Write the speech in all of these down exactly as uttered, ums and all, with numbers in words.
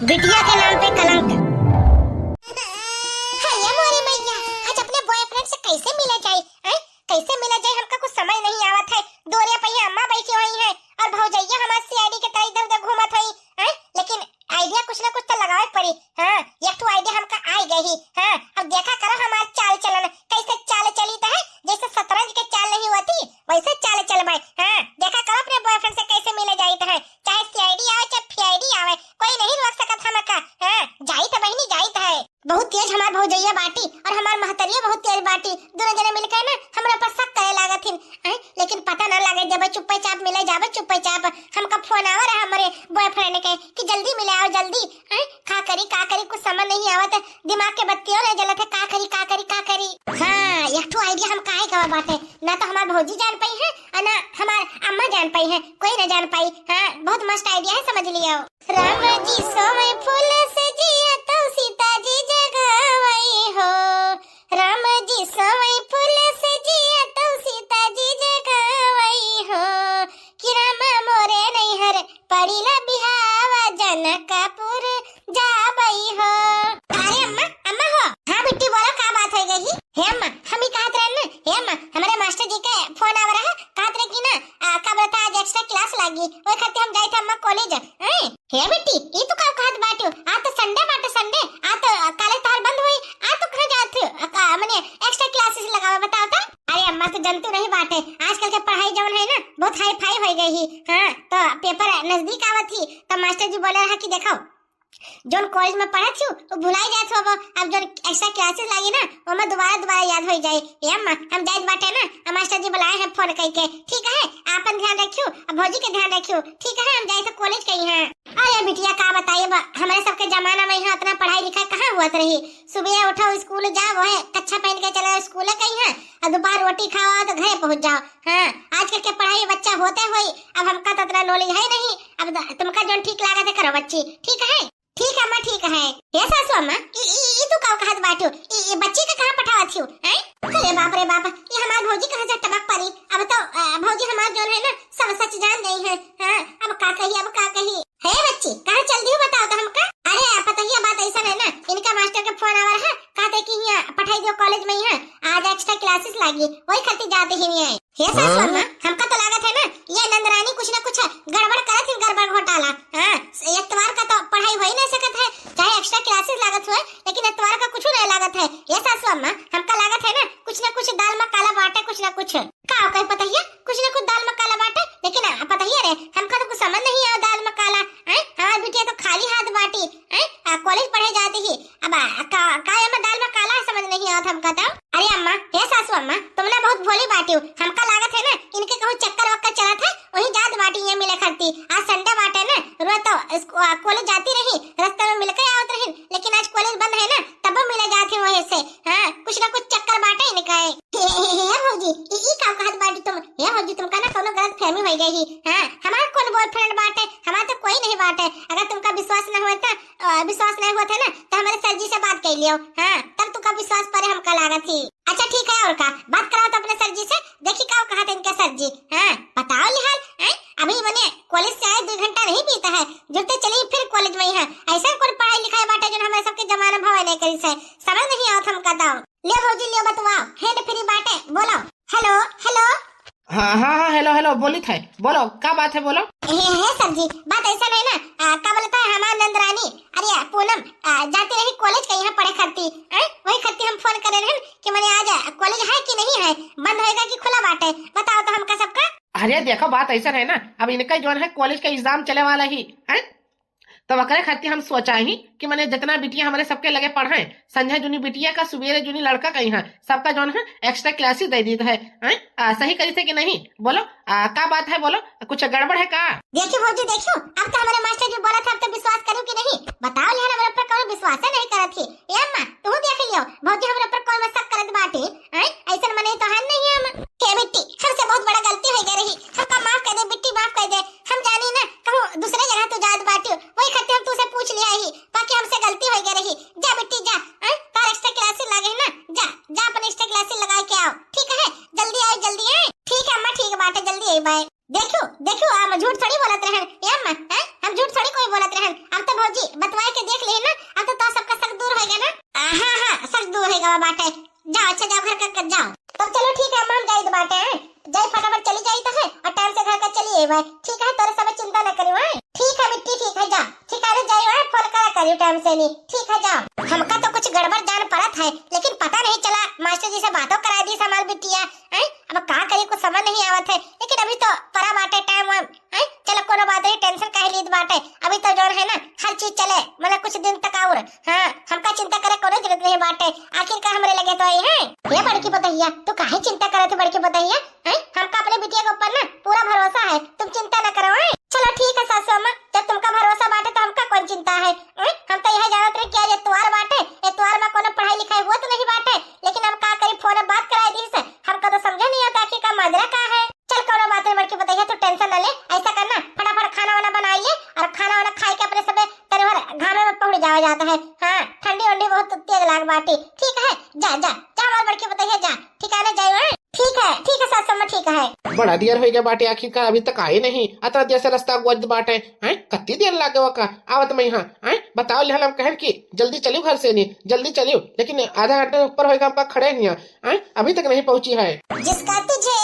बिटिया के नाम पे कलंक। हे मोरी मैया, आज अपने बॉयफ्रेंड से कैसे मिला जाए? हैं? कैसे मिला जाए? हमका कुछ समझ नहीं आवत है। दोरे पहिया अम्मा बैठी हुई हैं और भौजैया हमार सीआईडी के तरह इधर उधर घूमत हुई हैं, लेकिन आइडिया कुछ ना कुछ तो लगावे पड़ी। हाँ, एक ठो आइडिया हमका आइ गई। हाँ, अब देखा करो हमार चाल चलन, कैसे चाल चली तो है, जैसे शतरंज के चाल नहीं होती वैसे चाल चलबे। हाँ, देखा करो अपने बॉयफ्रेंड से कैसे मिले जाइत है, चाहे सीआईडी आवे चाहे पीआईडी आवे, कोई नहीं रोक सकत हमका। हाँ, जाइत बहिनी जाइत है। बहुत तेज हमार भौजैया बाटी और हमार महतरिया बहुत तेज बाटी। दोनों जने मिलके ना हमरा पर शक करे लागत हिन। हैं? लेकिन पता ना लागे, जब चुप्पे चाप मिले जाबे चुप्पे चाप। हमका फोन आवा रहा हमरे बॉयफ्रेंड के कि जल्दी मिले आओ जल्दी। हैं? का करी का करी, कुछ समझ नहीं आवत है, दिमाग के बत्तियों नहीं जलत है, का करी का करी का करी। हाँ, एक ठो आइडिया हमका आइ गवा बाटे, ना तो हमार भौजी जान पाई है और ना हमार अम्मा जान पाई है, कोई ना जान पाई। हाँ, बहुत मस्त आइडिया है, समझ लियो। राम जी सोवै फूल से जिया तो सीता जी जगावै हो। राम जी सोवै फूल से जिया तो सीता जी जगावै हो। कि राम मोरे नैहर पड़िला बिहावा जनकपुर जावै हो। अरे अम्मा, अम्मा हो। हाँ बिट्टी बोलो, का बात हो गई? हे अम्मा, हम ही कहत रहे ना, हे अम्मा, हमारे मास्टर जी के फोन आवा रहा, कहत रहे कि ना, आ, का बोलता आज एक्स्ट्रा क्लास लागी, ओए खातिर हम जाइत है अम्मा कॉलेज। हैं? हे बिट्टी, ई तू का कहत बाटू? आज तो संडे बाटे, संडे, आज तो, आ, कॉलेज तोहार बंद होई, आज तू कहाँ जात हो? आ, का, मने एक्स्ट्रा क्लासेस लगावे, बताओ तो। अरे अम्मा, तू जनतू नहीं बाटे, आजकल के पढ़ाई जौन है ना, बहुत हाई फाई हो गई ही। हाँ, तो पेपर नजदीक आवत ही, तो मास्टर जी बोले रहा कि देखो, जौन कॉलेज में पढ़त हूँ, वो भुलाई जात हो, अब जौन एक्स्ट्रा क्लासेस लागी ना, वो में दोबारा दोबारा याद हो जाए। ए अम्मा, हम जाइत बाटे ना, अब मास्टर जी बुलाए हैं फोन करके, ठीक है? आपन ध्यान रखियो, अब भौजी के ध्यान रखियो, ठीक है? हम जाइत है कॉलेज कहीं हैं। अरे बिटिया, का बताइए, ब-, हमारे सबके जमाना में यहाँ इतना पढ़ाई लिखाई कहाँ हुआ रही? सुबह उठो, स्कूल जाओ, वो है कच्छा पहन के चले जाओ स्कूल कहीं है, और दोपहर रोटी खाओ तो घरे पहुँच जाओ। हाँ, आजकल के पढ़ाई बच्चा होते हुए, अब हमका तो इतना नॉलेज है नहीं। अब द-, तुमका जौन ठीक लागत है करो बच्ची, ठीक है? ठीक है अम्मा, ठीक है। हे सासू अम्मा, ई, ई, ई तू का कहत बाटू? ई, ई बच्ची के कहाँ पठावत हियो, हैं? अरे बाप रे बाप, ई हमार भौजी कहाँ से टपक पड़ी? अब तो, अ, भौजी हमार जौन है ना, सब सच जान गई है। हाँ, अब का कही, अब का कही? हे बच्ची, कहाँ चल दियो बताओ तो हमका। अरे पतोहिया, बात ऐसा है ना, इनका मास्टर के फोन आवा रहा, कहते कि यहाँ पठाई दियो कॉलेज में, यहाँ आज एक्स्ट्रा क्लासेस लागी, वही खातिर जाते ही नहीं आए। हे सासू अम्मा, हमका तो लागत है ना, ये नंदरानी कुछ ना कुछ गड़बड़ करत ही, गड़बड़ घोटाला। हाँ, एतवार का तो पढ़ाई हो ही नहीं सकत है, चाहे एक्स्ट्रा क्लासेस लागत हुए, लेकिन एतवार का कुछ नहीं लागत है। हे सासू अम्मा, हमका लागत है ना, कुछ ना कुछ दाल में काला बाटे, कुछ ना कुछ। का कही पतोहिया, कुछ ना कुछ दाल में काला बाटे, लेकिन आ, पतोहिया रे, हमका तो कुछ समझ नहीं आवा दाल में काला। हैं? हमार बिटिया तो खाली हाथ बाटी, हैं? आ, कॉलेज पढ़े जाती ही। अब आ, का, का एमा दाल में काला है, समझ नहीं आवत हमका तो। अरे अम्मा, हे सासू अम्मा, तुम ना बहुत भोली बाटी हो। हमका लागत है ना, इनके कहूँ चक्कर वक्कर चलत है, वहीं जात बाटी ये मिले खाती। आज संडे बाटे ना, रोज तो स्कू-, आ, कॉलेज जाती रही, रास्ते में मिलके आवत रही, लेकिन आज कॉलेज बंद है ना, तब मिले जात ही वहीं से। हाँ, कुछ ना कुछ चक्कर बाटे इनका है। हे, हे, हे, हे भौजी, ई, ई का कहत बाटी तुम? हे भौजी, तुमका ना कौनो गलत फहमी हो गई ही। हाँ, हमार कौन बॉयफ्रेंड बाटे? हमार तो कोई नहीं बाटे। अगर तुमका विश्वास ना होता, अ, विश्वास नहीं होता ना, तो हमारे सर जी से बात कर लियो। हाँ, तब तुमका विश्वास पड़े हमका लागत ही। अच्छा ठीक है, और का बात कराओ तो अपने सर जी से, देखी का कहत इनके सर जी। हाँ, बताओ लिहाल, हैं? अभी मने कॉलेज से आए दो घंटा नहीं बीता है, जुड़ते चली फिर कॉलेज में ही है। ऐसा कौन पढ़ाई लिखाई बाटे जो हमारे सबके जमाना भवे नहीं करी से, समझ नहीं आवत हमका तो। ले भौजी, ले बतवाओ, hand free बाटे, बोलो। हेलो, हेलो। हाँ, हाँ, हाँ, हेलो, हेलो, बोलित है, बोलो, का बात है, बोलो। हे, हे सर जी, बात ऐसा नहीं ना, आ, का बोलता है हमार नंदरानी, अरे पूनम, आ, जाती रही कॉलेज के यहाँ पढ़े खाती, हैं? वही खाती हम फोन करे रहन कि मने आज कॉलेज है कि नहीं है, बंद होएगा कि खुला बाटे, बताओ तो हमका सबका। अरे देखो, बात ऐसा है ना, अब इनका जौन है कॉलेज का एग्जाम चले वाला ही, हैं? तब ओकरे खातिर हम सोचा ही कि मने जितना बिटिया हमारे सबके लगे पढ़े, संझा जुनी बिटिया का, सुबेरे जुनी लड़का का यहाँ, सबका जौन है एक्स्ट्रा क्लासेस दे दीत है, हैं? आ, सही करी थे कि नहीं? बोलो, आ, का बात है बोलो, कुछ गड़बड़ है का? देखियो भौजी, देखियो, अब तो हमारे मास्टर जी बोला था, अब तो विश्वास करो कि नहीं? बताओ यार, हमारे ऊपर कौनो विश्वास नहीं करत ही। ए अम्मा, तू देख लियो, भौजी हमारे ऊपर कौन शक करत बाटी, हैं? ऐसन मने तो है नहीं हम। हे बिट्टी, हमसे बहुत बड़ा गलती हो गई रही, हमका माफ कर दे बिट्टी, माफ कर दे। हम जानी ना, कहूँ दूसरे जगह तू जात बाटी, वही खातिर हम तुझसे पूछ लिया ही, बाकी हमसे गलती हो गई रही। जा बिट्टी जा, हैं? तार एक्स्ट्रा क्लासेस लागे है ना, जा, जा अपने एक्स्ट्रा क्लासेस लगा के आओ, ठीक है? जल्दी आओ, जल्दी आए। ठीक है अम्मा, ठीक बात है, जल्दी आई, बाय। देखो, देखो, हम झूठ थोड़ी बोलत रहन, ए अम्मा, हैं? हम झूठ थोड़ी कोई बोलत रहन। अब तो जी, बतवाए के देख ले ना, अब तो, तो सबका शक दूर होइगा ना। आ, हाँ, हाँ, शक दूर होइगा बाटे। जाओ, अच्छा, जाओ, घर का, कर जाओ। तब चलो, ठीक है, अम्मा, हम जाइत बाटे हैं। जाई, फटाफट चली जाइत है और टाइम से घर का चली आई भाई। ठीक है, तोरे सब चिंता न करियो, हैं? ठीक है बिट्टी, ठीक है, जा। ठीक है, अरे जाई, हैं? फोन करा करियो टाइम से नहीं। ठीक है, जाओ। हमका तो कुछ गड़बड़ जान पड़त है, लेकिन पता नहीं चला, मास्टर जी से बातों करा दी हमार बिटिया, हैं? अब का करी, कुछ समझ नहीं आवत है, लेकिन अभी तो परा बाटे टाइम वाम, हैं? चलो, कोनो बात नहीं, टेंशन काहे लीत बाटे, अभी तो जौन है ना, हर चीज चले, मतलब कुछ दिन तक और। हाँ, हमका चिंता करे कोनो जरूरत नहीं बाटे, आखिर का हमरे लगे तो आई है। ये बड़की पतोहिया, तू काहे चिंता करत है बड़की पतोहिया, हैं? हमका अपने बिटिया के ऊपर ना पूरा भरोसा है, तुम चिंता न करो, हैं? चलो ठीक है सासू अम्मा, जब तुमका भरोसा बाटे तो हमका कौन चिंता है, हैं? हम तो यह जानत रहे कि आज एतवार बाटे, एतवार में कोनो पढ़ाई लिखाई हुआ तो नहीं बाटे, लेकिन हम का करी, फोन बात कराई दी से, हमका तो समझे नहीं आता कि का माजरा का है। चल, कोनो बात नहीं बड़की पतोहिया, तू टेंशन न ले। ऐसा करना, फटाफट खाना वाना बनाइए और खाना वाना खाए के अपने सबे तनी भर घामे में पहुड़ जावा जाता है। हाँ, ठंडी वंडी बहुत तेज लाग बाटी। ठीक है, जा, जा, जा हमार बड़की पतोहिया, जा, ठिकाने जाए, हाँ? ठीक है, ठीक है सासू अम्मा, ठीक है। बड़ा देर हो गया बाटे, आखिरकार अभी तक आए नहीं। अतना देर से रास्ता गुजरत बाटे, हैं? कत्ती देर लागे वका आवत में यहाँ, हैं? बताओ, लिहल हम कहन कि जल्दी चलियो घर से नहीं, जल्दी चलियो, लेकिन आधा घंटे ऊपर होएगा हमका खड़े हियाँ, हैं? अभी तक नहीं पहुँची है। जिसका तुझे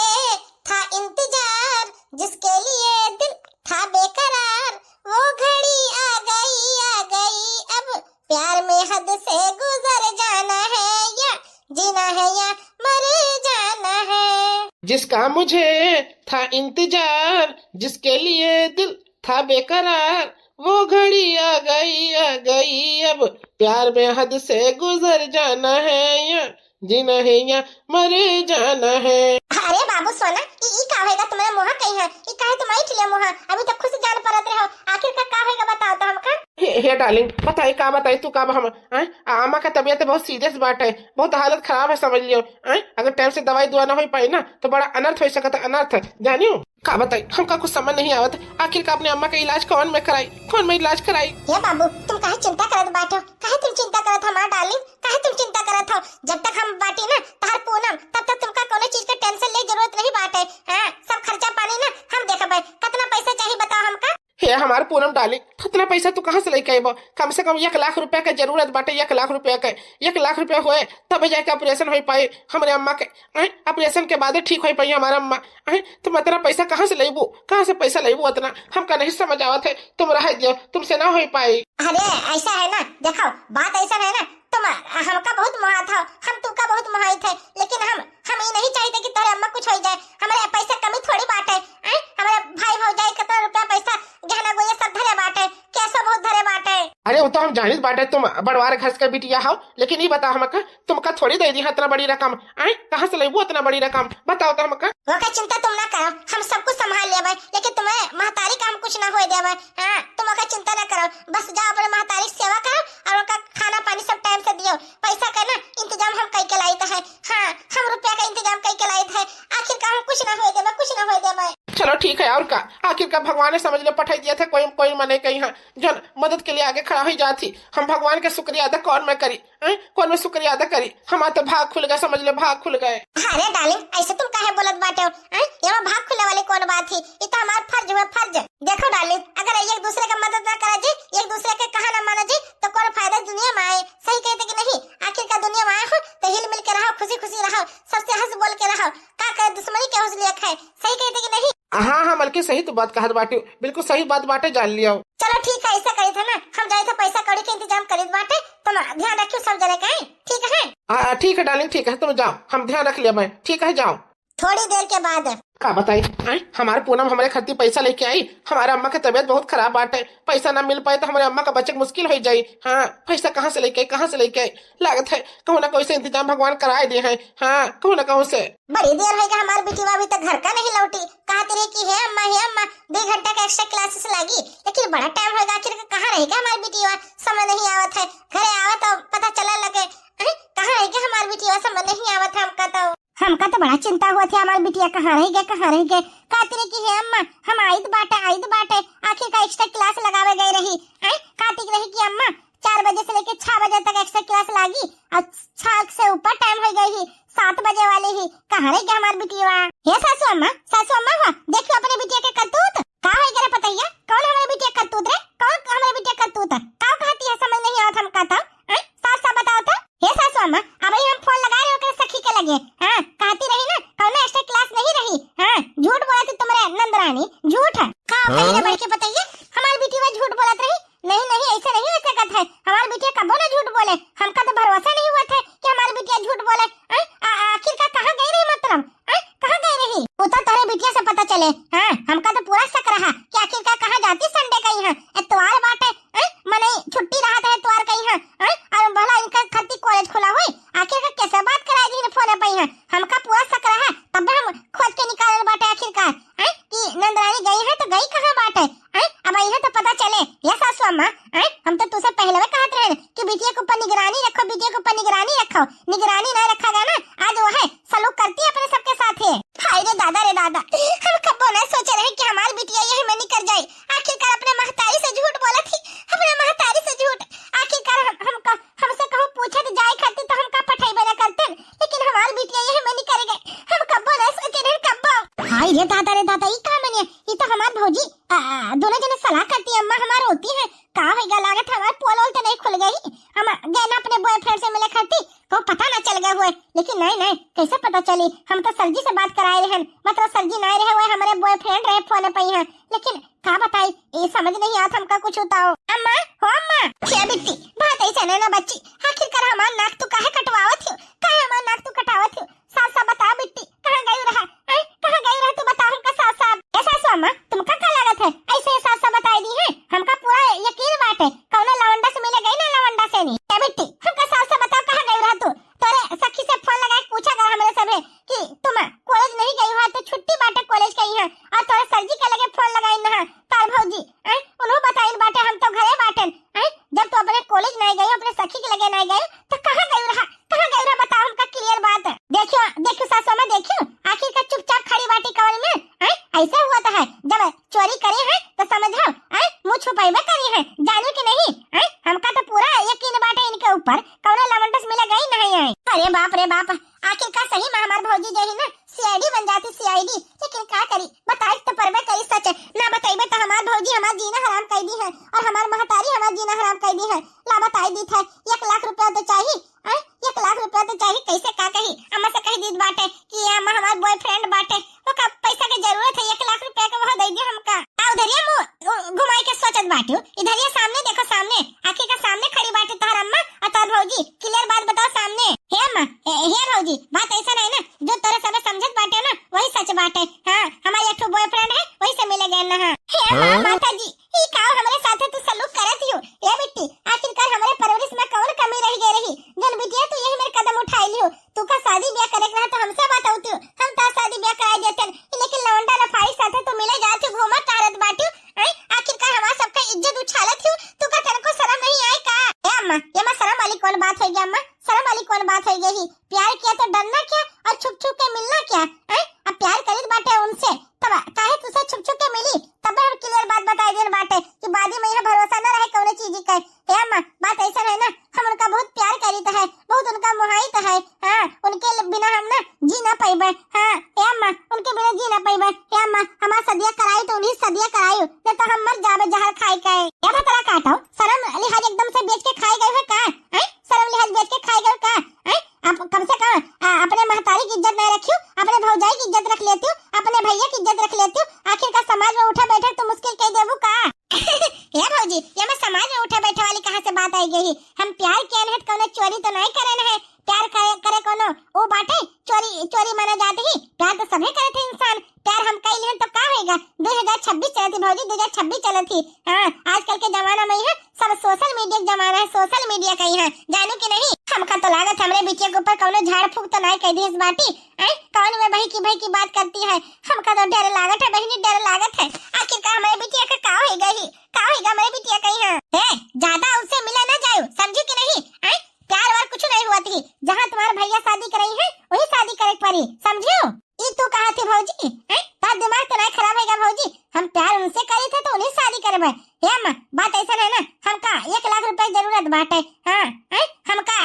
था इंतजार, जिसके लिए दिल था बेकरार, वो घड़ी आ गई, आ गई अब। प्यार में हद से गुजर जाना है, या जीना है या मर जाना है। जिसका मुझे था इंतजार, जिसके लिए दिल था बेकरार, वो घड़ी आ गई, आ गई अब। प्यार में हद से गुजर जाना है, या जीना है या मर जाना है। अरे बाबू सोना, ई, ई का होएगा तुम्हारे मुँह कहीं है? ई काहे तुम ऐठ लिया मुँह? अभी तो खुश जान परत रहे हो, आखिर का, का होएगा बताओ तो हमका। हे, हे डार्लिंग, बताई का बताई, तू का हम, हैं? आ, अम्मा का तबीयत बहुत सीरियस बाटे, बहुत हालत खराब है समझ लियो, हैं? अगर टाइम से दवाई दुआ ना हो पाई ना तो बड़ा अनर्थ हो सकता है, अनर्थ, जानियो। का बताई, हमका कुछ समझ नहीं आवत, आखिर का अपने अम्मा का इलाज कौन में कराई, कौन में इलाज कराई? हे बाबू, तुम काहे चिंता करत बाटो? काहे तुम चिंता करत हो हमार डार्लिंग? काहे तुम चिंता करत हो? जब तक हम बाटी ना तहार पूनम, तब तक तुमका कोनो चीज के टेंशन ले जरूरत नहीं बाटे। हाँ, सब खर्चा पानी ना हम देखबे। कितना पैसा चाहिए बताओ हमका? हे हमार पूनम डार्लिंग, इतना पैसा तू कहाँ से लेके अइबो? कम से कम एक लाख रुपया के जरूरत बाटे, एक लाख रुपया के। एक लाख रुपया होए तब जाके ऑपरेशन हो पाई हमरे अम्मा के। हैं? ऑपरेशन के बाद ठीक हो पाई हमारा अम्मा। हैं? तुम इतना पैसा कहाँ से लेबू? कहाँ से पैसा लेबू इतना? हमका नहीं समझ आवत है। तुम रह दियो, तुमसे ना हो पाई। अरे ऐसा है ना, देखो बात ऐसा है ना, तुम हमका बहुत मोहात हो, हम तुमका बहुत मोहाइत है, लेकिन हम हम ई नहीं चाहित कि तोहरे अम्मा कुछ हो जाए। हमरे पैसा कमी थोड़ी बाटे, हैं? हमरे भाई भौजाई कितना रुपया पैसा गहना गुरिया सब धरे बाटे, कैसो बहुत धरे बाटे। अरे वो तो हम जानित बाटे तुम बड़वार घर के बिटिया हो, लेकिन ई बताओ हमका, तुमका थोड़ी दे दी है इतना बड़ी रकम, आय? कहाँ से लेबू इतना बड़ी रकम? बताओ तो हमका। ओकर चिंता तुम ना करो, हम सब कुछ संभाल लेबे, लेकिन तुम्हें महतारी का हम कुछ ना होए देबे। हाँ, तुम ओकर चिंता ना करो, बस जाओ अपने महतारी की सेवा करो और ओकर खाना पानी सब टाइम से दियो। पैसा का ना इंतजाम हम कई के लाइत है। हाँ, हम रुपया का इंतजाम कई के लाइत है। आखिर का हम कुछ ना होए देबे, कुछ ना होए देबे। चलो ठीक है, और का, आखिर का भगवान ने समझ ले पठाई दिया था कोई, कोई मने कहीं, हाँ, जो मदद के लिए आगे खड़ा हो जाती। हम भगवान का शुक्रिया अदा कौन में करी, हैं? कौन में शुक्रिया अदा करी? हमार तो भाग खुल गए, समझ ले, भाग खुल गए। अरे डार्लिंग, ऐसे तुम काहे बोलत बाटे हो, हैं? ये में भाग खुले वाली कौन बात थी? ये तो हमार फर्ज हुआ, फर्ज। देखो डार्लिंग, अगर एक दूसरे का मदद ना करा जी, एक दूसरे के कहा ना माना जी, तो कौन फायदा दुनिया में आए? सही कहते कि नहीं? आखिर का दुनिया में आए हो तो हिल मिल के रहो, खुशी खुशी रहो, सबसे हंस बोल के रहो। का करे दुश्मनी के हौसले खाए? सही कहते कि नहीं? हाँ हाँ मलकिन, सही तो बात कहत बाटे, बिल्कुल सही बात बाटे, जान लियो। चलो ठीक है, ऐसा करी था ना, हम जाए तो पैसा कौड़ी के इंतजाम करीत बाटे, तुम ध्यान रखियो सब जने का, हैं? ठीक है। हाँ ठीक है डार्लिंग, ठीक है, तुम जाओ, हम ध्यान रख लेबे, ठीक है, जाओ। थोड़ी देर के बाद। का बताई, आय? हमार पूनम हमरे खातिर पैसा लेके आई। हमारे अम्मा के तबीयत बहुत खराब बाटे, पैसा ना मिल पाए तो हमारे अम्मा का बचे के मुश्किल हो जाई। हाँ, पैसा कहाँ से लेके आई, कहाँ से लेके आई? लागत है कहूँ ना कहूँ से इंतजाम भगवान कराए दे हैं। हाँ, कहूँ ना कहूँ से। बड़ी देर होइगा, हमार बिटिया अभी तक घर का नहीं लौटी। कहत रही कि हे अम्मा, हे अम्मा, दो घंटा का एक्स्ट्रा क्लासेस लागी, लेकिन बड़ा टाइम होइगा, आखिर कहाँ रहेगा हमार बिटिया? समय नहीं आवत है, घरे आवत तो पता चला लगे। हैं? कहाँ रहेगा हमार बिटिया? समय नहीं आवत है हमका तो। हमका तो बड़ा चिंता हुआ था, हमार बिटिया कहाँ रह गए, कहाँ रह गए। कहत रही कि हे अम्मा, हम आइत बाटे, आइत बाटे, आखिर का एक्स्ट्रा क्लास लगावे गए रही। हैं? कहत रही कि अम्मा, चार बजे से लेके छह बजे तक एक्स्ट्रा क्लास लागी और छह से ऊपर टाइम हो गई ही, सात बजे वाली ही। कहाँ रह गया हमार बिटिया? हे सासू अम्मा, सासू अम्मा हो, देखियो अपने बिटिया के करतूत। का हो गया रे पतैया? कौन हमारे बिटिया करतूत रे? और हमरे बिटिया करतूत, का कहती है, समझ नहीं आवत हमका तो। हैं? साफ साफ बताओ तो। हे सासू अम्मा, अबही हम फोन लगाए रहे ओकरे सखी के लगे। हाँ, कहती रही ना, कौनो extra class नहीं रही। हाँ, झूठ बोलत ही तुम्हरे नंदरानी, झूठ। का कही ना बढ़ के बताइए, हमार बिटिया झूठ बोलत रही? नहीं, नहीं, ऐसे नहीं हो सकत है। हमार बिटिया कबो ना झूठ बोले। हमका तो भरोसा नहीं हुआ था कि हमार बिटिया झूठ बोले। हैं? आ-, आ-, आखिर का कहाँ गई रही मतलब? हैं? कहाँ गई रही? वो तो तोहरे बिटिया से पता चले। हाँ, हमका तो पूरा शक रहा कि आखिर का कहाँ जाती Sunday का यहाँ। एतवार बाटे, हैं? मनई छुट्टी रहत है एतवार का यहाँ, हैं? और भला इनका खातिर college खुला होई? आखिर का कैसे बात कराई दी फोन पे यहाँ? हमका पूरा शक रहा, तब हम खोज के निकालल बाटे आखिरकार, हैं? कि नंदरानी गई है तो गई कहाँ बाटे? हैं? अब यहाँ तो पता चले। ये सासू अम्मा, हैं? हम तो तुसे पहले भी कहत रहे कि बिटिया के ऊपर निगरानी रखो, बिटिया के ऊपर निगरानी रखो। निगरानी ना रखा गया ना, आज वो है सलूक करती है अपने सबके साथ है। हाय रे दादा रे दादा, हम कब्बो ना सोचे रहे कि हमार बिटिया यही में निकल जाए। आखिरकार अपने महतारी से झूठ बोला थी, अपने महतारी से झूठ। आखिरकार हम, हम क-, हमसे कहूँ पूछे तो जाए खातिर तो हमका पठेबे ना करते, लेकिन हमार बिटिया यही में निकल गए। हम कब्बो ना सोचे रहे, कब्बो। हाय रे दादा रे दादा, ई का मने? ई तो हमार भौजी, आ, दोनों जने सलाह करती है, अम्मा हमार रोती है। का होइगा, लागत हमार पोल ओल तो नहीं खुल गई? हम गए ना अपने boyfriend से मिले खातिर, को पता ना चल गए हुए। लेकिन नहीं, नहीं, कैसे पता चली? हम तो सर जी से बात कराए रहन, मतलब सर जी नहीं रहे हुए, हमारे boyfriend रहे फोन पे यहाँ। लेकिन का बताई, ये समझ नहीं आता हमका कुछ उताओ। अम्मा, हो अम्मा। क्या बिट्टी, बात ऐसा नहीं ना बच्ची, आखिरकार हमार नाक तू काहे कटवावत हो? काहे हमार नाक तू कटावत हो? साफ साफ बता बिट्टी, कहाँ गई रहा? हैं? कहाँ गई रहा तू बता हमका साफ साफ। ए सासू अम्मा, तुमका का लागत है? ऐसे ही साफ साफ बताई दी है, हमका पूरा यकीन बाटे, कौनो लवंडा से मिले गई ना, लवंडा से नहीं। ए बिट्टी, हमका साफ साफ बताओ कहाँ गई रहा तू? तोरे सखी से फोन लगाए के पूछा कर हमरे सभे कि तुम college नहीं गई हो तो छुट्टी बाटे college का यहाँ, और तोरे सर जी के लगे फोन लगाई ना तार भौजी, हैं? उन्हों बताइन बाटे हम तो घरे बाटेन, हैं? जब तू अपने college नहीं गई, अपने सखी के लगे नहीं गई, तो कहाँ गई रहा? कहाँ गई रहा? बताओ हमका clear बात। देखियो, देखियो सासू अम्मा, देखियो, आखिर का चुपचाप खड़ी बाटी कवन में, हैं? ऐसे हुआ तो है, जब चोरी करे हैं तो समझो, हैं? मुँह छुपाइबे करी हैं, जाने के नहीं, हैं? हमका तो पूरा यकीन बाटे इनके ऊपर, कौनो लवंडस मिले गई नहीं है। अरे बाप रे बाप, आखिर का सही में हमार भौजी जो है ना, C I D बन जाती, C I D। लेकिन का करी, बताई तो परबे करी सच, ना बताइबे तो हमार भौजी हमार जीना हराम कर दी है और हमार महतारी हमार जीना हराम कर दी है। ला बताई दी था, एक लाख रुपया तो चाहिए, हैं? एक लाख रुपया तो चाहिए, कैसे का कही, अम्मा से कह दीत बाटे कि ये अम्मा हमार boyfriend बाटे, वो का पैसा के जरूरत है, एक लाख रुपया के वह दे दियो हमका। आ उधरिया मुँह घुमाई के सोचत बाटू, इधरिया सामने देखो, सामने आखिर का सामने खड़ी बाटे तोहर अम्मा और तोहर भौजी, clear बात बताओ सामने। हे अम्मा, हे, हे भौजी, बात ऐसा नहीं ना, जो तोरे सबे समझत बाटे ना, वही सच बाटे। हाँ, हमार एक ठो boyfriend है, वही से मिले गए ना। हाँ। हे माँ, हाँ? माता जी, ई का हमरे साथे तू सलूक करत हियो? ए बिट्टी, आखिरकार हमरे परवरिश में कौन कमी रह गई रही, जौन बिटिया तू यही मेरे कदम उठाई लियो? तू का शादी ब्याह करे के रहा तो हमसे बताऊ तू, हम तो शादी ब्याह कराई देते, लेकिन लवंडा लफारी साथे तू मिले जात हो, घूमत टहरत बाटू, हैं? आखिरकार हमार सबका इज्जत उछालत हो, तू का तनको शर्म नहीं आए का? ए अम्मा, ये अम्मा शर्म वाली कौन बात होइगी अम्मा? शर्म वाली कौन बात होइगी? प्यार किया तो डरना क्या और छुप छुप के मिलना क्या, हैं? अब प्यार करीत बाटे उनसे, तब काहे तुसे छुप छुप के मिली? तब हम clear बात बताई देन बाटे कि बादी में यहाँ भरोसा न रहे कौनो चीज के। हे अम्मा, बात ऐसा है ना, हम उनका बहुत प्यार करीत है, बहुत उनका मोहाइत है। हाँ, उनके ल-, बिना हम ना जी ना पाइबे। हाँ, हे अम्मा, उनके बिना जी ना पाइबे। हे अम्मा, हमार सदिया कराई तो उन्हीं सदिया कराई, न तो हम मर जाबे जहर खाए के। ए भतरा काटो, शर्म लिहाज एकदम से बेच के खाए गए है का? हैं? शर्म लिहाज बेच के खाए गए का? हैं? आप कम से कम, आ, अपने महतारी की इज्जत नहीं रखियो, अपने भौजाई की इज्जत रख लेती हो, अपने भैया की इज्जत रख लेती हो। आखिर का समाज में उठा बैठक तो मुश्किल कह देबू का? ए भौजी, ये में समाज में उठे बैठे वाली कहाँ से बात आई गई? हम प्यार किया नहीं तो कौनो चोरी तो नहीं करे है। प्यार करे, करे कौनो वो बाटे चोरी, चोरी माना जात ही। प्यार तो सभे करे थे इंसान। प्यार हम कई लेहन तो का होएगा? दो हज़ार छब्बीस चलत ही भौजी, दो हज़ार छब्बीस चलत ही। हाँ, आजकल के जमाना में ही है, सब social media के जमाना है, social media का ही है, जानू कि नहीं? हमका तो लागत हमरे बिटिया के ऊपर कौनो झाड़ फूंक तो नहीं कह दिहस बाटी, हैं? कौन में बही की बही की बात करती है? हमका तो डर लागत है बहिनी, डर लागत है। आखिर का हमरे बिटिया का का होई गई? का होई गा हमरे बिटिया का यहाँ? ए, ज्यादा उससे मिले ना जाओ, समझी कि नहीं? हैं? प्यार वार कुछ नहीं हुआ थी, जहाँ तुम्हारे भैया शादी कराई है, वही शादी करे के पड़ी, समझियो? ई तू कहा थी भौजी, हैं? तार दिमाग तो नहीं खराब होइगा भौजी, हम प्यार उनसे करी थे तो उन्हीं शादी करबे। हे अम्मा, बात ऐसा है ना, हमका एक लाख रुपया की जरूरत बाटे। हाँ, हैं? हमका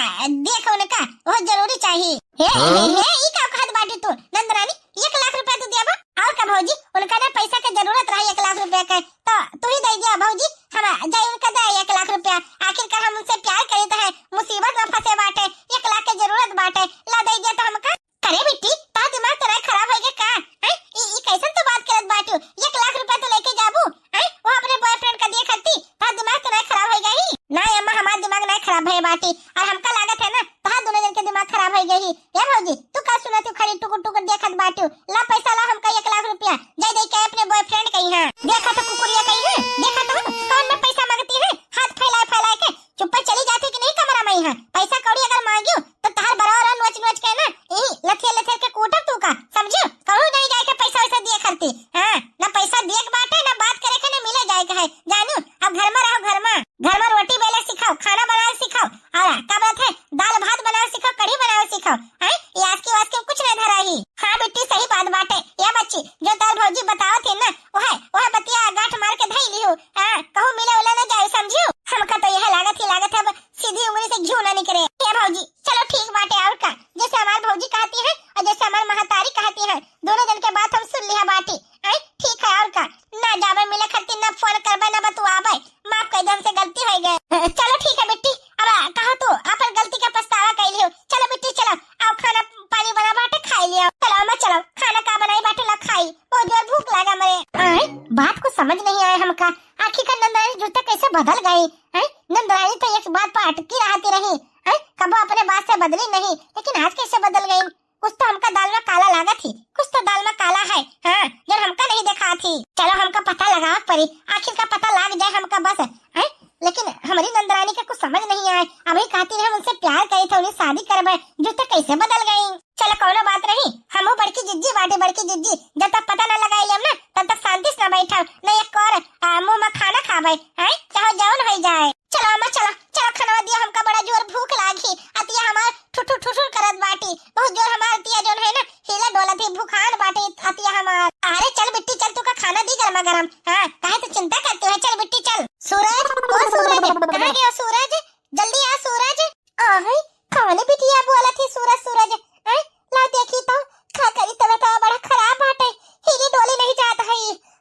देखो उनका, वो जरूरी चाहिए। हे, हाँ? हे, हे, ई का कहत बाटी तू, नंदरानी, एक लाख रुपया तू देबो? और का भौजी, उनका ना पैसा के जरूरत रही एक लाख रुपया के, तो तू ही दे दिया भौजी। हम जाई उनका दे एक लाख रुपया, आखिरकार हम उनसे प्यार करीत है, मुसीबत में फंसे बाटे, एक लाख के जरूरत बाटे, ला दे दिया तो हमका। करे बिट्टी, तोहार दिमाग तो नहीं खराब होइगा का? हैं? ई, ई कैसन तू बात करत बाटू? एक लाख रुपया तू लेके जाबू, हैं? वो अपने बॉयफ्रेंड का दिए खरती, तोहार दिमाग तो नहीं खराब होइगा ही? ना अम्मा, हमार दिमाग नहीं खराब भए बाटी, और हमका लागत है ना, तोहार दोनों जन के दिमाग खराब होइगा ही। ए भौजी, तू का सुनत हू, खड़ी टुकुर टुकुर देखत बाटू? ला पैसा ला, हमका एक लाख रुपया, जाई दे के अपने बॉयफ्रेंड कही है। देखा तो कुकुरिया कही है, देखा तो कौन में पैसा मांगती है, हाथ फैलाए फैलाए के। चुप्पा चली जाती कि नहीं कमरा में यहाँ? पैसा कौड़ी अगर मांगियो तो तहार बरौरा नोच नोच के ना, ई लथियर लथियर के कूटब तू का, समझियो? कहूँ नहीं जाए के पैसा वैसा दिए खरती। हाँ, ना पैसा दिए के बाटे, ना बात करे के, ना मिले जाए के है, जानू? अब घर में रहो, घर में, घर में रोटी बेले सिखाओ, खाना बनाए सिखाओ, और का बात है, दाल भात बनाए सिखाओ, कढ़ी बनाए सिखाओ, हैं? ये आसकी वासकी में कुछ नहीं धरा ही। हाँ बिट्टी, सही बात बाटे। या बच्ची, जो तोर भौजी बतावत है ना, वह, वह बतिया गांठ मार के धई लिहू। हाँ, कहूँ मिले उले ना जाए, समझियो? हमका तो यह लागत ही लागत है, अब सीधी उंगली से घिउ ना निकरे। ए भौजी, चलो ठीक बाटे, और का, जैसे हमार भौजी कहती है और जैसे हमार महतारी कहती है, दोनों जन के बात हम सुन लिया बाटी। आई, ठीक है, और का, ना जाबे मिले खरती, ना फोन करबे, ना बतुआबे, माफ कर दे, हमसे गलती हो गए। चलो ठीक है बिट्टी, अब कहा तू अपन गलती का पछतावा कर लियो। चलो बिट्टी, चलो, आओ खाना पानी बना बाटे, खाई लिया। चलो अम्मा, चलो, खाना का बनाई बाटे, ला खाई, बहुत जोर भूख लगा मरे। आए, बात को समझ नहीं आया हमका, आखिर का नंदरानी जुड़ते कैसे बदल गई? हैं? नंदरानी तो एक बात पर अटकी रहती रही, हैं? कबो अपने बात से बदली नहीं, लेकिन आज कैसे बदल गई? कुछ तो हमका दाल में काला लागत ही, कुछ तो दाल में काला है, हाँ, जो हमका नहीं देखा थी। चलो हमका पता लगावे पड़ी, आखिर का पता लाग जाए हमका बस, हैं? लेकिन हमारी नंदरानी के कुछ समझ नहीं आए, अभी कहती है हम उनसे प्यार करे थे, उन्हें शादी करबे, जो तो कैसे बदल गई। चलो कौनो बात नहीं, हमहू बड़की जिज्जी बाटे, बड़की जिज्जी, जब तक पता न लगाई लेम ना, तब तक शांति से न बैठब, न एक और, आ, मुंह में खाना खाबे, हैं? चाहे जौन होई जाए। चलो अम्मा, चलो, चलो, खाना दिया, हमका बड़ा जोर भूख लागी। अतिया हमार ठुठुर ठुठुर करत बाटी, बहुत जोर हमार अतिया जौन है ना, हिला डोलत ही, भूखान बाटी अतिया हमार। अरे चल बिट्टी चल, तू का खाना दी गरमा गरम। हाँ, काहे तू चिंता करती है, चल बिट्टी चल। सूरज, ओ सूरज, कहाँ गया सूरज? जल्दी आ सूरज। आहे, कौन बिटिया बोलत ही सूरज सूरज? हैं? ला देखी तो, का करी, तबीयत बड़ा खराब बाटे, हिली डोली नहीं जात है।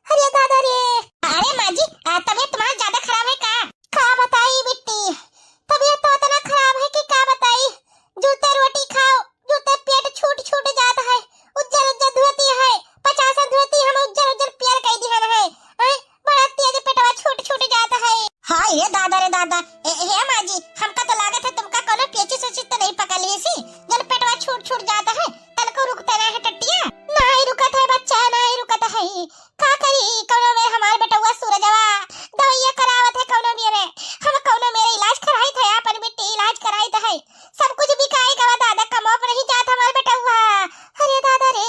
अरे दादा रे। अरे माँ जी, आ, तबीयत तुम्हार ज्यादा खराब है का? का बताई बिट्टी, तबीयत तो इतना खराब है कि का बताई। जूते रोटी खाओ, जूते पेट छूट छूट जात है, उज्जर उज्जर धोती है, पचास धोती हम उज्जर उज्जर पियर कई दिहन है। हैं? बड़ा तेज पेटवा छूट छूट जात है। हाँ, हे दादा रे दादा, ए, हे माँ जी, हमका तो लागत है तुमका कौनो पेचिस उचिस तो नहीं पकड़ ली सी, जन पेटवा छूट छूट जात है, तनको रुकते नहीं है टट्टिया। नहीं रुकत है बच्चा, नहीं रुकत है। का करी, कौनो मेर हमार बेटवा सूरजवा दवाइया करावत है, कौनो मेरे, हम कौनो मेरे इलाज कराइत है, अपन बिट्टी इलाज कराइत है, सब कुछ बिकाए गवा दादा, कमाब नहीं जात हमार बेटवा। अरे दादा रे,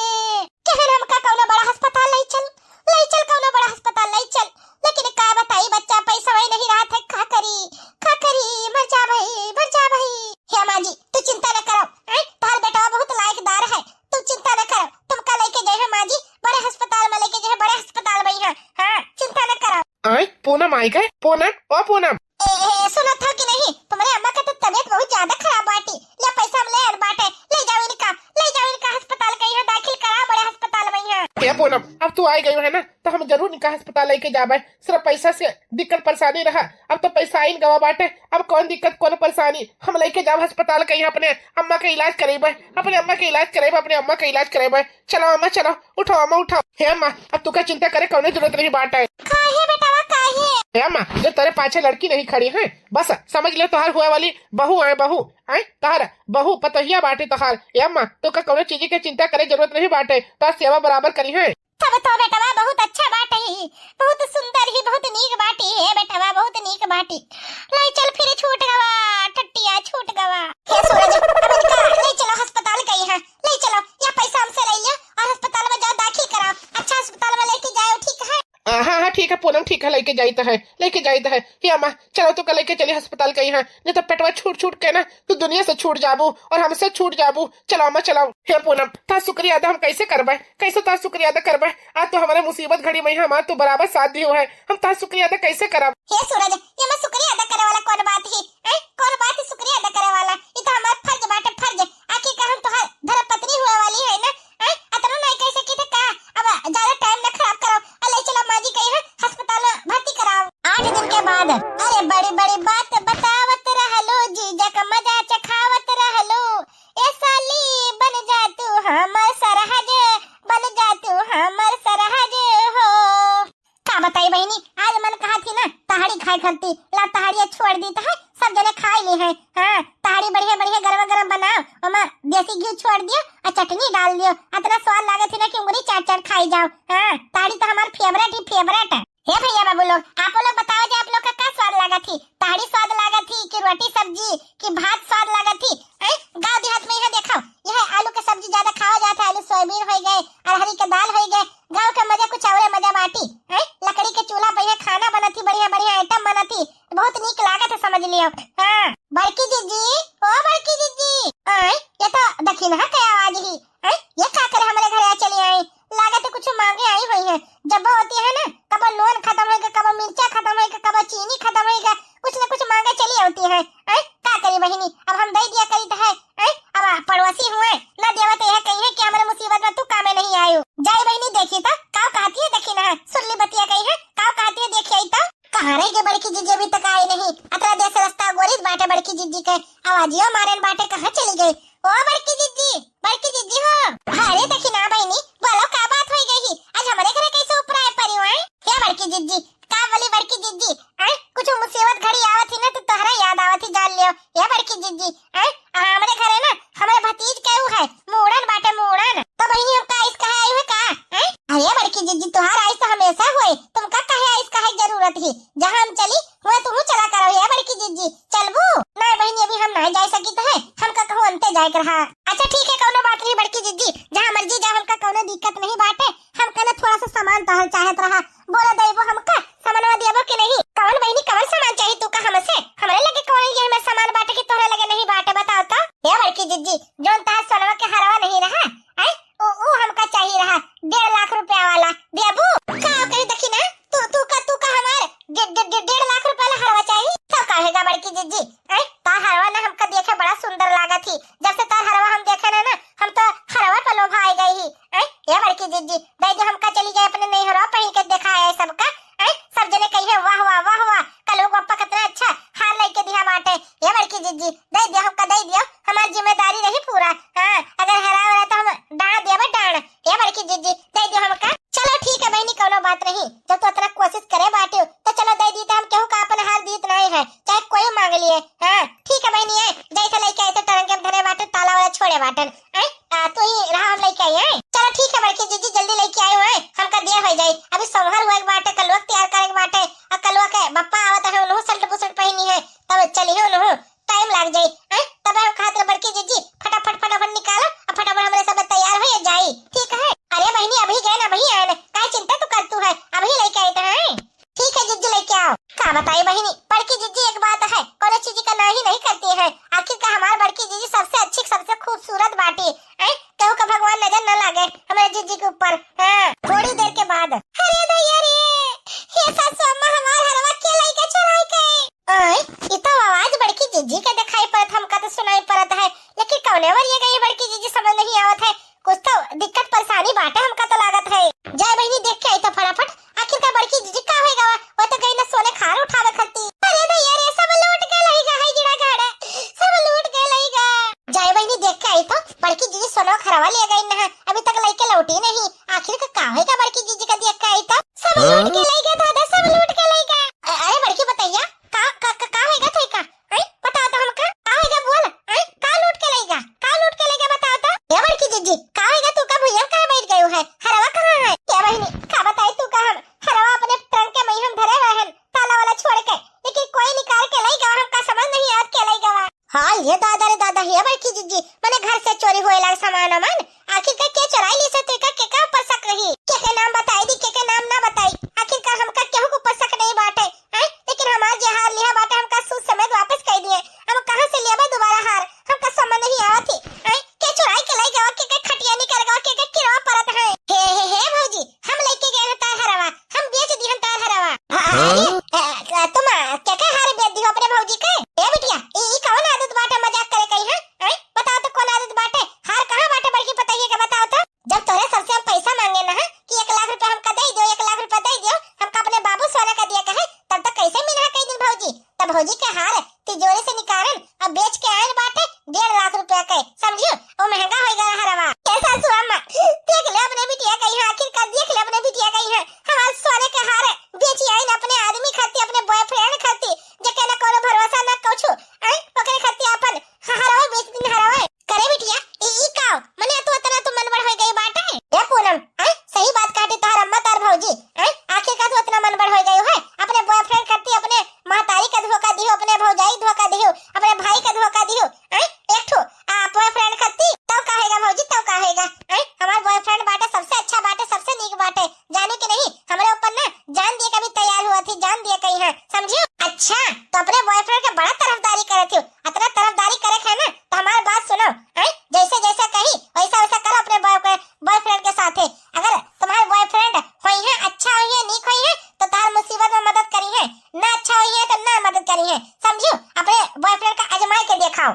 केहन हमका कौनो बड़ा अस्पताल लई चल, लई चल कौनो बड़ा अस्पताल लई चल। लेकिन का बताई बच्चा, पैसा वही नहीं रहत है, का करी, का करी, मर जा भाई, मर जा भाई। हे माँ जी, तू चिंता न करो, हैं? तोहार बेटवा बहुत लायकदार है, तू चिंता न करो, तुमका लेके जाए हैं माँ जी, बड़े अस्पताल में लेके जाए हैं, बड़े अस्पताल में ही है, हाँ, चिंता न करो। आय, पूनम आई गए, पूनम, ओ पूनम। ए, ए, सुनत हो कि नहीं? तुम्हारे अम्मा का तो तबीयत बहुत ज्यादा खराब बाटी। ले पैसा हम ले आन बाटे, ले जाओ इनका, ले जाओ इनका अस्पताल कहीं है, दाखिल करा बड़े अस्पताल में यहाँ। ए पूनम, अब तू आई गई है ना, तो हम जरूर इनका अस्पताल लेके जाबे। सिर्फ पैसा से दिक्कत परेशानी रहा, अब तो पैसा आइन गवा बाटे, अब कौन दिक्कत कौन परेशानी, हम लेके जाब अस्पताल कहीं अपने अम्मा का इलाज करेबे, अपने अम्मा का इलाज करेबे, अपने अम्मा का इलाज करेबे। चलो अम्मा, चलो, उठो अम्मा, उठो। हे अम्मा, अब तुका चिंता करे कौनो जरूरत नहीं बाटे। काहे बेटवा, काहे? हे अम्मा, जो तेरे पाछे लड़की नहीं खड़ी है, बस समझ ले तोहार हुए वाली बहू है, बहू है, तोहार बहू पतोहिया बाटे तोहार। हे अम्मा, तुका कौनो चीज के चिंता करे जरूरत नहीं बाटे, तोहार सेवा बराबर करी है। तब तो बेटवा बहुत अच्छा बाटे ही, बहुत सुंदर ही, बहुत नीक बाटी है बेटवा, बहुत नीक बाटी। लाई चल फिर छूट गवा, टट्टिया छूट गवा। हे सूरज, अब इनका ले चलो अस्पताल गई है, ले चलो, या पैसा हमसे ले लियो और अस्पताल में जाओ दाखिल कराओ, अच्छा अस्पताल में लेके जाओ, ठीक है? आ, हाँ, हाँ, ठीक है पूनम, ठीक है, लेके जाइत है, लेके जाइत है। हे अम्मा, चलो तुका लेके चली अस्पताल गई है, नहीं तो पेटवा छूट छूट के ना तू दुनिया से छूट जाबू और हमसे छूट जाबू। चलो अम्मा, चलो। हे पूनम, तोहार शुक्रिया अदा हम कैसे करबे, कैसे तोहार शुक्रिया अदा करबे? आज तो हमारे मुसीबत घड़ी में हमार तू बराबर साथ दियो है, हम तोहार शुक्रिया अदा कैसे करब? हे सूरज, ये में शुक्रिया अदा करे वाला कौन बात है? हैं? कौन बात है शुक्रिया अदा करे वाला? ये तो हमार फर्ज बाटे, फर्ज। आखिर का हम तोहार धर्म पत्नी हुए वाली है ना? हैं? अतनो नहीं कह सकी थे का? अब ज्यादा टाइम ना खराब करो, और ले चलो माँ जी कहीं है अस्पताल में भर्ती कराओ। आठ दिन के बाद जने खाई ली है। हाँ, ताड़ी बढ़िया बढ़िया गरम गरम बनाओ, ओमा देसी घी छोड़ दियो और चटनी डाल दियो। अतना स्वाद लागत ही ना कि उंगली चाट चाट खाई जाओ। हाँ, ताड़ी तो हमार favourite ही favourite है। हे भैया बाबू लोग, आप लोग बताओ जे आप लोग का का स्वाद लागत ही? ताड़ी स्वाद लागत ही कि रोटी सब्जी कि भात स्वाद लागत ही? हैं? गाँव देहात में यहाँ देखो, यह आलू के सब्जी ज्यादा खावा जात है, आलू सोयाबीन होई गए, अरहरी के दाल होई गए, गाँव के मजा कुछ औरे मजा बाटी। हैं? लकड़ी के चूल्हा पे यह खाना बनत ही, बढ़िया बढ़िया item बनत ही, बहुत नीक लागत है, समझ लियो। हाँ, बड़की जिज्जी, ओ बड़की जिज्जी, आय, ये तो दखिनहा के आवाज ही। हैं? ये का करे हमरे घरे आ चली आई? लागत है कुछ मांगे आई हुई है। जब वो होती है ना, कबो नून खत्म होइगा, कबो मिर्चा खत्म होइगा, कबो चीनी खत्म होइगा, कुछ न कुछ मांगे चली आती है। हैं? का करी बहिनी, अब हम दे दिया करी तो है। हैं? अब पड़ोसी हुए, ना देवा तो यह कही है कि हमरे मुसीबत में तू कामे नहीं आयो। जाई बहिनी, देखी तो काव कहती है, दखिनहा, सुन ली बतिया कही है, काव कहती है, देखी आई तो। कहाँ रह गई बड़की जिज्जी, अभी तक आई नहीं? अतरा देर से रास्ता गोरी बाटे बड़की जिज्जी के, आवाजियो मारेन बाटे, कहाँ चली गई? ओ बड़की जिज्जी, बड़की जिज्जी हो। अरे दखिनहा बहिनी, बोलो का बात होई गई ही? आज हमरे घरे कैसे उपराए परियो, आय? हे बड़की जिज्जी, का बोली बड़की जिज्जी? आय, कुछ मुसीबत घड़ी आवत ही ना तो तोहरा याद आवत ही, जान लियो। हे बड़की जिज्जी, आय, हमरे घरे ना, हमरे भतीज के ऊ है, मूड़न बाटे, मूड़न। तो बहिनी, हम का आइस कहे आई हुए का? आय? अरे बड़की जिज्जी, तोहार आइस तो हमेशा हुए, तुमका कहे आइस कहे जरूरत ही? जहाँ हम चली, हुए तुहू चला करो, हे बड़की जिज्जी, चलबू? नहीं बहिनी, अभी हम नहीं जाए सकित है, हमका कहूँ अंते जाए के रहा। अच्छा ठीक है, कौनो बात नहीं बड़की जिज्जी, जहाँ मर्जी जाओ, हमका कौनो दिक्कत नहीं बाटे। हम कहना थोड़ा सा सामान तोहर चाहत रहा, बोला देबो हमका, सामानवा देबो कि नहीं? कौन बहिनी, कौन सामान चाहिए तू का हमसे? हमरे लगे कौन ये हमें सामान बाटे कि तोहरे लगे नहीं बाटे, बताओ तो। हे बड़की जिज्जी, जोन तोहर सोनवा के हरवा नहीं रहा, आय, उ, उ हमका चाहिए रहा, डेढ़ लाख रुपया वाला, देबू? का कही दखिनहा, तू, तू का, तू का हमार डे-, डे-, डे-, डेढ़ लाख रुपया वाला हरवा चाहिए? तो कहेगा बड़की जिज्जी, आय, तार हरवा ना हमका देखे बड़ा सुंदर लागत ही, जब से तार हरवा हम देखे ना, ना, हम तो हरवा पे लोभाई गई ही। आय, ए बड़की जिज्जी, दे दे हमका, चली जाए अपने नैहरवा पहिन के देखाए सबका। आय, सब जने कही है, "वाह, वाह, वाह, वाह, कलुआ के पप्पा कितना अच्छा हार लेके दिया बाटे।" ए बड़की जिज्जी, दे दे हमका, दे दियो, हमार जिम्मेदारी रही पूरा। हाँ, अगर हरा रहा तो हम डांड देबे डांड। ए बड़की जिज्जी, दे दियो हमका। चलो ठीक है बहिनी, कौनो बात नहीं, जब तू इतना कोशिश करे बाटे तो चलो दे दी, तो हम केहू का अपन हार दीत नहीं है, चाहे कोई मांग लिए। हाँ, ठीक है बहिनी, आय, जैसे लेके आए थे टरंके में धरे बाटे, ताला वाला छोड़े बाटन। आय, आ, तू ही रहा, हम लेके आई, आय। चलो ठीक है बड़की जिज्जी, जल्दी लेके आयो, आय, हमका देर हो जाई, अभी सोहर हुए के बाटे, कलुआ के तैयार करे के बाटे, आ कलुआ के बप्पा आवत है, उन्हों शर्ट बुशर्ट पहनी है, तब चली है उन्हों, टाइम लाग जाई, आय। तब हम कहत रहे बड़की जिज्जी, फटाफट फटाफट निकालो, आ फटाफट हमरे सब तैयार हो जाई, ठीक है? अरे बहिनी, अभी गए ना, अभी आए ना, काहे चिंता तू करतू है, अभी लेके आए तो हैं। ठीक है जिज्जी, लेके आओ। का बताई बहिनी, बड़की जिज्जी एक बात है, कोनो चीज का ना ही नहीं करती है। आखिर का हमार बड़की जिज्जी सबसे अच्छी, सबसे खूबसूरत बाटी। हैं? केहू का भगवान नजर न लागे हमारे जिज्जी के ऊपर। हाँ, थोड़ी देर के बाद, अरे भैया रे, हे सासू अम्मा, हमार हरवा के लइका चुराई गए। आय, ई तो आवाज बड़की जिज्जी के दिखाई पड़त, हमका तो सुनाई पड़त है, लेकिन कौने ओर ये गई बड़की जिज्जी, समझ नहीं आवत है। कुछ तो दिक्कत परेशानी बाटे, हमका तो लागत है। जाए बहिनी, देख के आई तो फटाफट, आखिर का बड़की जिज्जी का होई गवा? वो तो गई ना सोने खार उठावे खलती। अरे भैया रे, सब लूट के लई गा है जिड़ा गाड़ा, सब लूट के लई गा। जाए बहिनी, देख के आई तो बड़की जिज्जी सोना खरवा ले गई ना, अभी तक लेके लौटी नहीं। आखिर का का होई गा बड़की जिज्जी का, देख के आई तो सब लूट के लई गा दादा, सब लूट के लई गा। अ-, अरे बड़की बतैया, का, का, का, का होई गा थई का? हैं? बताओ तो हमका, का होई गा बोल? हैं? का लूट के लई गा? का लूट के लई गा बताओ तो? ए बड़की जिज्जी, का होई गा तू का भुइयां काहे बैठ गयो है? हरवा कहाँ है? ए बहिनी, का बताई तू का हम? हरवा अपने ट्रंक के मई हम धरे रहे हैं, ताला वाला छोड़ के, लेकिन कोई निकाल के लई गा, हमका समझ नहीं आवत के लई गवा। हाँ, ये दादा रे दादा, ये बड़की जिज्जी, मने घर से चोरी होए लाग सामान वामान, आखिर का के चुराई ली से, तेका के का ऊपर शक रही? के के नाम बताई दी, के के नाम ना बताई? आखिर का हमका केहू के ऊपर शक नहीं बाटे, हैं? लेकिन हमार जे हार लिहा बाटे, हमका सूद समेत वापस कर दिए। हम कहाँ से लेबे दोबारा हार? हमका समझ नहीं आवत ही, हैं? के चुराई के लई गवा, के के खटिया निकाल गवा, के के किरवा परत है? हे, हे, हे भौजी, हम लेके गए हैं तार हरवा, हम बेच दी हम तार हरवा। अ-, अरे, अ, अ, तुम, अ, के के हार बेच दी हो अपने भौजी के? ए बिटिया, ई, ई कौन आदत बाटे मजाक करे कही, हैं? हैं? बताओ तो कौन आदत बाटे? हार कहाँ बाटे बड़की पतोहिया के, बताओ तो? जब तोरे सबसे हम पैसा मांगे ना कि एक लाख रुपया हमका दे दियो, एक लाख रुपया दे दियो, हमका अपने बाबू सोना का दिया कहे, तब तो कैसे मिनहा कई दिन भौजी? तब भौजी के हार तिजोरी से निकालन और बेच के आयल बाटे डेढ़ लाख रुपया के, समझियो? वो महंगा हो गया हरवा। ए सासू अम्मा, देख ले अपने बिटिया कही है, आखिर का देख ले अपने बिटिया कही है, हमार सोने के हार बेची आइन अपने आदमी खाती, अपने बॉयफ्रेंड खाती, जेके ना कोनो भरोसा ना कुछ, आओ।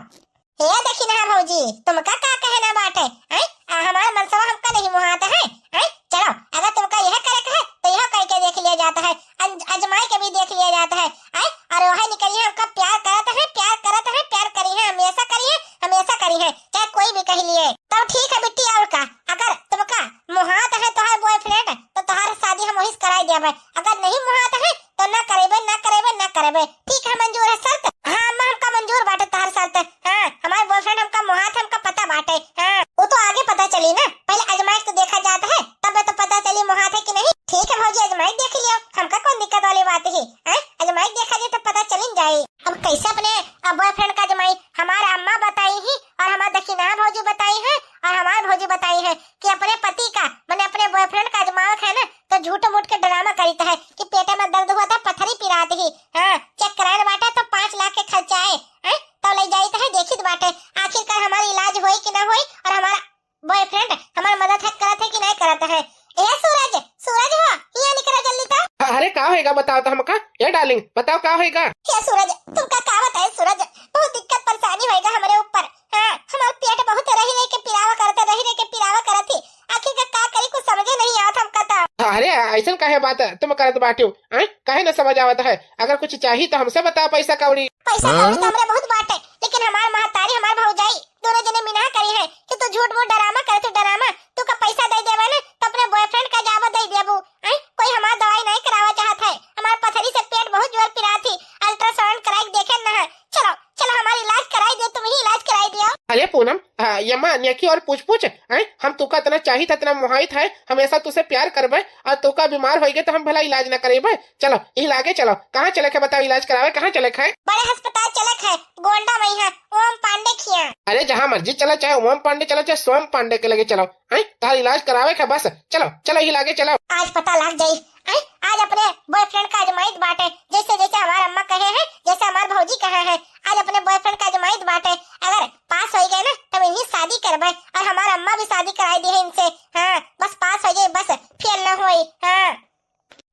हे देखी ना भौजी, तुमका का कहना बाटे, हैं? आ, हमार मनसवा हमका नहीं मुहात है, हैं? चलो, अगर तुमका यह करे के है, तो यह करके देख लिया जाता है। अज-, अजमाई के भी देख लिया जाता है, हैं? और वही निकली है, हमका प्यार करत है, प्यार करत है, प्यार करी है, हमेशा करी है, हमेशा करी है, चाहे कोई भी कह लिए। तब ठीक है बिट्टी, और का? अगर तुमका मुहात है तोहार boyfriend, तो तोहार शादी हम वही से कराई देबे। अगर नहीं मुहात है, तो ना करेबे, ना करेबे, ना करेबे। ठीक है, मंजूर है शर्त? हाँ अम्मा, हमका मंजूर बाटे तोहार शर्त। हाँ, हमार boyfriend हमका मुहात है, हमका पता बाटे। हाँ, वो तो आगे पता चली ना, पहले आजमाइश तो देखा जात है, तब तो पता चली मुहात है कि नहीं। ठीक है भौजी, आजमाइश देख लियो, हमका कौन दिक्कत वाली बात है, हैं? आजमाइश देखा जाए तो पता चली जाए। अब कैसे अपने, अ, boyfriend का आजमाई? हमार अम्मा बताई ही और हमार दखिना भौजी बताई है और हमार भौजी बताई है कि अपने पति का, माने अपने boyfriend का आजमावत है ना, तो झूठ मूठ के drama करीत है कि पेटे में दर्द हुआ था, पथरी पिरात ही। हाँ, check कराए बाटे तो पाँच लाख के खर्चा आए, हैं? तो ले जाइत है, देखित बाटे आखिरकार हमार इलाज होई कि ना होई और हमार boyfriend हमार मदद है करत है कि नहीं करत है। ए सूरज, सूरज हो, यहाँ निकला जल्दी तो। अरे का होएगा बताओ तो हमका? ए darling, बताओ का होएगा? हे सूरज, तुमका का बताए सूरज, बहुत दिक्कत परेशानी होएगा हमरे ऊपर। हाँ, हमार पेट बहुत रही रही के पिरावा करत, रही रही के पिरावा करत ही। आखिर का, का करी, कुछ समझे नहीं आवत हमका तो। अरे ऐसन काहे बात तुम करत बाटियो, हैं? काहे न समझ आवत है? अगर कुछ चाहिए तो हमसे बताओ पैसा कौड़ी। पैसा कौड़ी तो हमरे बहुत बाटे, लेकिन हमार महतारी, हमार भौजाई दोनों जने मिनहा करी है कि तू झूठ मूठ drama करत है, drama। तू का पैसा दे देवे ना तो अपने boyfriend का जाबो दे देबू, हैं? कोई हमार दवाई नहीं करावा चाहत है, हमार पथरी से पेट बहुत जोर पिरात ही, ultrasound कराई के देखे ना है। चलो, चलो, हमार इलाज कराई दियो, तुम ही इलाज कराई दियो। अरे पूनम, आ, यम्मा, नेकी और पूछ पूछ, हैं? हम तुका इतना चाहित है, इतना मुहाइत है, हमेशा तुसे प्यार करबे, और तुका बीमार होइगे तो हम भला इलाज न करेबे। चलो, यही लागे चलो, कहाँ चले के बताओ, इलाज करावे कहाँ चले के है? बड़े अस्पताल चले के है, गोंडा में है, ओम पांडे खिया। अरे जहाँ मर्जी चलो, चाहे ओम पांडे चलो, चाहे सोम पांडे के लगे चलो, हैं? तार इलाज करावे के बस, चलो, चलो, यही लागे चलो। आज पता लग जाई, हैं? आज अपने boyfriend का आजमाइत बाटे, जैसे, जैसे हमार अम्मा कहे हैं, जैसे हमार भौजी कहे हैं, आज अपने boyfriend का आजमाइत बाटे। अगर पास हो गए ना, तब इन्हीं शादी करबे, और हमार अम्मा भी शादी कराई दी है इनसे। हाँ, बस पास हो जाए, बस फेल ना होई। हाँ,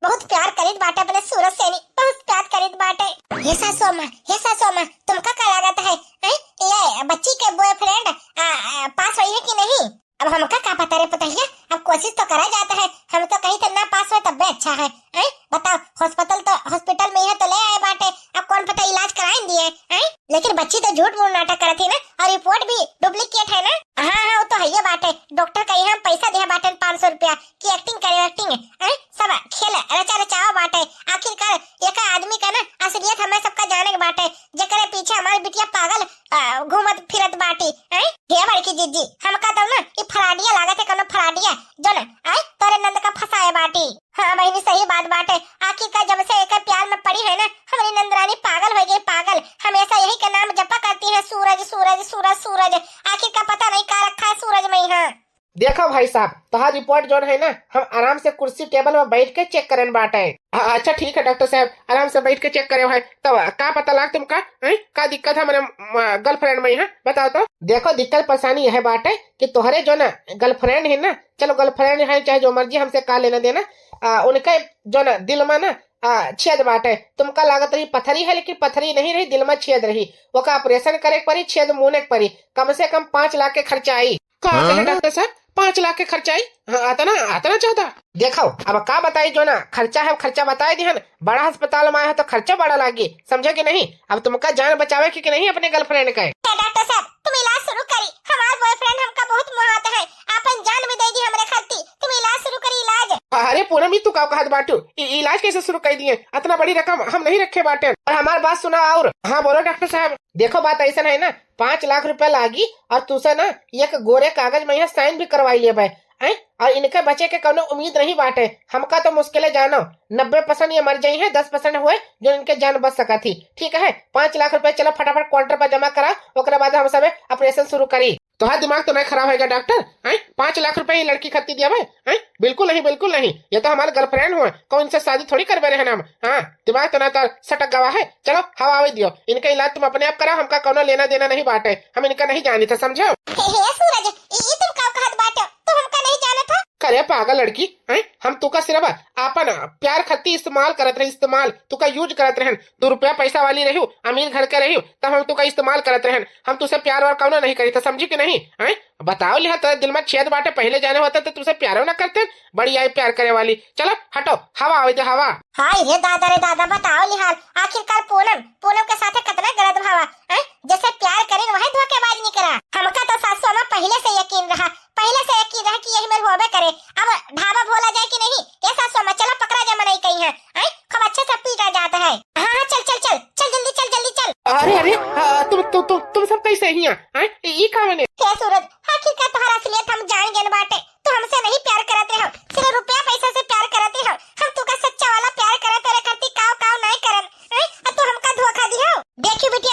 बहुत प्यार करीत बाटे अपने सूरज से, नहीं, बहुत प्यार करीत बाटे। हे सासू अम्मा, हे सासू अम्मा, तुमका का लागत है, हैं? ये बच्ची के boyfriend, आ, आ, पास होई है कि नहीं? अब हमका का पता रे पुतहिया, अब कोशिश तो करा जाता है। हम तो कही थे ना पास होए तब भी अच्छा है, हैं? बताओ, hospital तो, hospital में है तो ले आए बाटे, अब कौन पता इलाज कराइन दिए, हैं? लेकिन बच्ची तो झूठ मूठ नाटक करत ही ना, और report भी duplicate है ना। हाँ, हाँ, वो तो है ये बाटे, doctor कही हम पैसा दिया बाटे पाँच सौ रुपया की acting करे, acting, हैं? सब खेल रचा रचावा बाटे। आखिरकार एक आदमी का ना असलियत हमें सबका जाने के बाटे, जेकरे पीछे हमारी बिटिया पागल, आ, घूमत फिरत बाटी, हैं? हे बड़की जीजी, हमका तो ना ई फराडिया लागत है, कोनो फराडिया, जो ना, आय, तोरे नंद का फंसाए बाटी। हाँ बहिनी, सही बात बाटे। आखिर का जब से एकर प्यार में पड़ी है ना, हमारी नंदरानी पागल हो गई, पागल। हमेशा यही का नाम जपा करती है, सूरज, सूरज, सूरज, सूरज। आखिर का पता नहीं का रखा है सूरज में यहाँ। देखो भाई साहब, तोहार report जोन है ना, हम आराम से कुर्सी table में बैठ के check करेन बाटे। अ-, अच्छा ठीक है डॉक्टर साहब, आराम से बैठ के check करे है। तब का पता लाग तुमका, हैं? का दिक्कत है मेरे, म, girlfriend में यहाँ? बताओ तो। देखो दिक्कत परेशानी यह बाटे कि तोहरे जो ना girlfriend है ना, चलो girlfriend है चाहे जो मर्जी, हमसे का लेना देना, आ, उनके जो ना दिल में ना, आ, छेद बाटे। तुमका लागत रही पथरी है, लेकिन पथरी नहीं रही, दिल में छेद रही। ओका operation करे के पड़ी, छेद मूने के पड़ी। कम से कम पाँच लाख के खर्चा आई। का कहे हाँ? डॉक्टर साहब, पाँच लाख के खर्चा आई? हाँ, अतना, अतना ज्यादा? देखो, अब का बताई, जो ना खर्चा है, खर्चा बताई दिहन। बड़ा अस्पताल में आया है तो खर्चा बड़ा लागी, समझे कि नहीं? अब तुमका जान बचावे के कि नहीं अपने girlfriend का? ए डॉक्टर साहब, तुम इलाज शुरू करी, हमार boyfriend हमका बहुत मुहात है, आपन जान भी दे दी हमरे खातिर, तुम इलाज शुरू करी, इलाज। अरे पूनम, ई तू का कहत बाटू? इ-, इलाज कैसे शुरू कर दिए? अतना बड़ी रकम हम नहीं रखे बाटे। और हमार बात सुना और। हाँ बोलो डॉक्टर साहब। देखो बात ऐसा है ना, पाँच लाख रुपया लागी और तुसे ना एक गोरे कागज में यहाँ sign भी करवाई लेबे, हैं? और इनके बचे के कौनो उम्मीद नहीं बाटे। हमका तो मुश्किले जानो, नब्बे percent ये मर जाई है, दस percent हुए जो इनके जान बच सका थी। ठीक है, पाँच लाख रुपया चलो फटाफट counter पर जमा करा, ओकरे बाद हम सबे operation शुरू करी। तोहार दिमाग तो नहीं खराब होएगा डॉक्टर, हैं? पाँच लाख रुपया ये लड़की खातिर दिया भाई, हैं? बिल्कुल नहीं, बिल्कुल नहीं, ये तो हमारे girlfriend हुए, कौन से शादी थोड़ी करबे रहे ना हम। हाँ, दिमाग तो ना तो सटक गवा है। चलो, हवा आवे दियो, इनका इलाज तुम अपने आप कराओ, हमका कौनो लेना देना नहीं बाटे, हम इनका नहीं जानी था, समझो? हे, हे सूरज, ई, ई तुम का कहत बाटे? तू हमका नहीं जाना था? का ए पागल लड़की, हैं? हम तुका सिर्फ आपन प्यार खातिर इस्तेमाल करत रहे, इस्तेमाल। तुका use करत रहन। दो रुपया पैसा वाली रहियो, अमीर घर के रहियो, तब हम तुका इस्तेमाल करत रहन। हम तुसे प्यार वार कौनो नहीं करी था, समझी कि नहीं? हैं? बताओ लिहा, तोरे दिल में छेद बाटे, पहिले जाने होते तो तुसे प्यारो ना करते। बड़ी आई प्यार करे वाली। चलो हटो, हवा आवे दे, हवा। हाय रे दादा, रे दादा, बताओ लिहा, आखिरकार पूनम, पूनम के साथे कितना गलत भावा, हैं? जैसे प्यार करें वही धोखेबाज निकला। हमका तो सासू अम्मा पहिले से यकीन रहा, पहिले से यकीन रहा कि यही मेर होबे करे। अब ढाबा भोला जाए कि नहीं? ये सासू अम्मा, चला पकड़ा जाए मनई कहीं है, हैं? खूब अच्छे से पीटा जाता है। हाँ, हाँ, चल, चल, चल, चल जल्दी, चल जल्दी, चल। अरे, अरे, आ, तुम, तुम, तुम, तुम सब कैसे हिया, हैं? ई, ई का मने? हे सूरज, आखिरकार तोहरा असलियत हम जान गए बाटे। तू हमसे नहीं प्यार करत रहो, सिर्फ रुपया पैसा से प्यार करत रहो। हम तुका सच्चा वाला प्यार करत रहे, करती काव काव नहीं करन, हैं? आ तू हमका धोखा दिहो। देखी बिटिया,